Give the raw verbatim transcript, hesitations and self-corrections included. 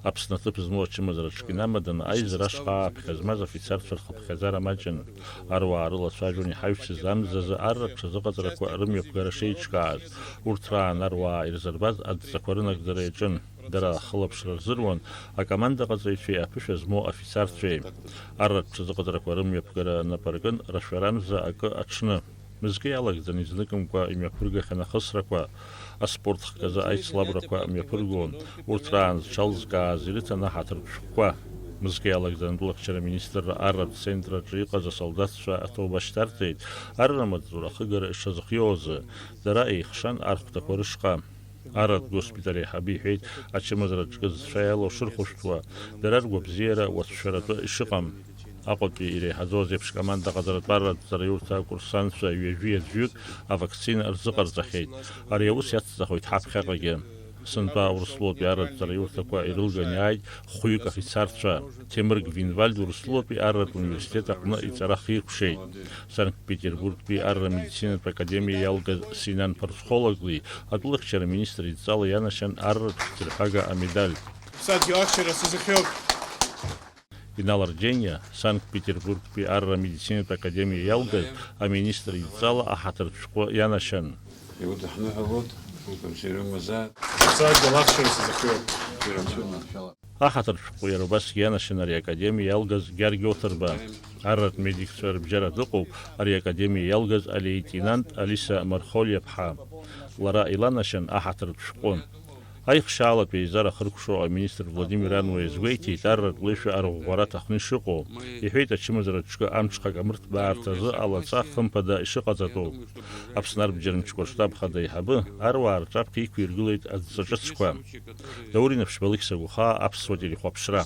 Аԥсны аҭыԥ змоу ачымазара ҿкы инамаданы аизара ашҟа ааԥхьа змаз афицарцәа рхыԥхьаӡара маҷын. Аруаа рылацәажәон иҳаҩсыз амзазы арратә ҽазыҟаҵарақәа рымҩаԥгара шеиҿкааз. Урҭ раан аруаа ирзырбаз адҵақәа рынагӡара иаҿын. Дара ахылаԥшра рзыруан акомандаҟаҵаҩцәеи аԥышәа змоу афицарцәеи. Арратә ҽазыҟаҵарақәа рымҩаԥгара нап аркын рашәарамза акы аҽны. Мызкы иалагӡаны изныкымкәа имҩаԥыргахьан ахысрақәа, аспорт хкы азы аицлабрақәа мҩаԥыргон, урҭ раан зҽалзкааз ирыҭан аҳаҭыртә шәҟәқәа. Мызкы иалагӡаны атәылахьчара аминистрра арратә центр аҿы иҟаз асолдаҭцәа аҭоуба шьҭарҵеит, арра маҵзура ахыгара ишазыхиоу азы, дара еихшан архәҭақәа рышҟа. Арратә госпиталь аиҳабы иҳәеит, ачымазара ҿкы зцәа иалоу шырхәышәтәуа, дара ргәабзиара уацәшәаратәы ишыҟам. Аҟәатәи иреиҳаӡоу азеиԥш команда ҟаҵаратәы арратә ҵараиурҭа акурсантцәа ҩажәи аӡәҩык авакцина рзыҟарҵахьеит. Ари аус иацҵахоит ҳаԥхьаҟагьы. Сынтәа Урыстәылатәи арратә ҵараиурҭақәа ирылган иааит хәҩык афицарцәа. Ҭемыр Гвинвальд Урыстәылатәи арратә университет аҟны иҵара хиркәшеит. Санкт-Петербургтәи арра медицинатә академиа иалгаз Синаҭ Ԥырцхолаглы атәылахьчара министр идҵала ианашьан арратә шәҭырҳәага амедаль. Садгьыл ахьчара сазыхиоуп. Инал Арџьениа, Санкт-Петербургтәи арра медицинатә академиа иалгаз аминистр идҵала аҳаҭыртә шәҟәы ианашьан. Иудыҳныҳәалоит, угәабзиара умазааит. Садгьыл ахьчара сазыхиоуп. Аҳаҭыртә шәҟәы иара убасгьы ианашьан ари академиа иалгаз Гьаргь Оҭырба. Арратә медикцәа рыбжьара дыҟоуп ари академиа иалгаз алеитенант Алиса Мархолиа-ԥҳа. Лара иланашьан аҳаҭыртә шәҟәы. Аихшьаалатә еизара ахыркәшо аминистр Владимир Ануа иазгәеиҭеит, арратә леишәа арӷәӷәара аҭахны ишыҟоу. Иҳәеит, ачымазара ҿкы амҽхак амырҭбаарҭазы алаҵа хымԥада ишыҟаҵатәу. Аԥсны арбџьар мчқәа рштаб хада аиҳабы аруаа рҿаԥхьа иқәиргылеит адҵа ҿыцқәа. Даур Инаԥшьба, Алықьса Гәахаа, Аԥсуа телехәаԥшра.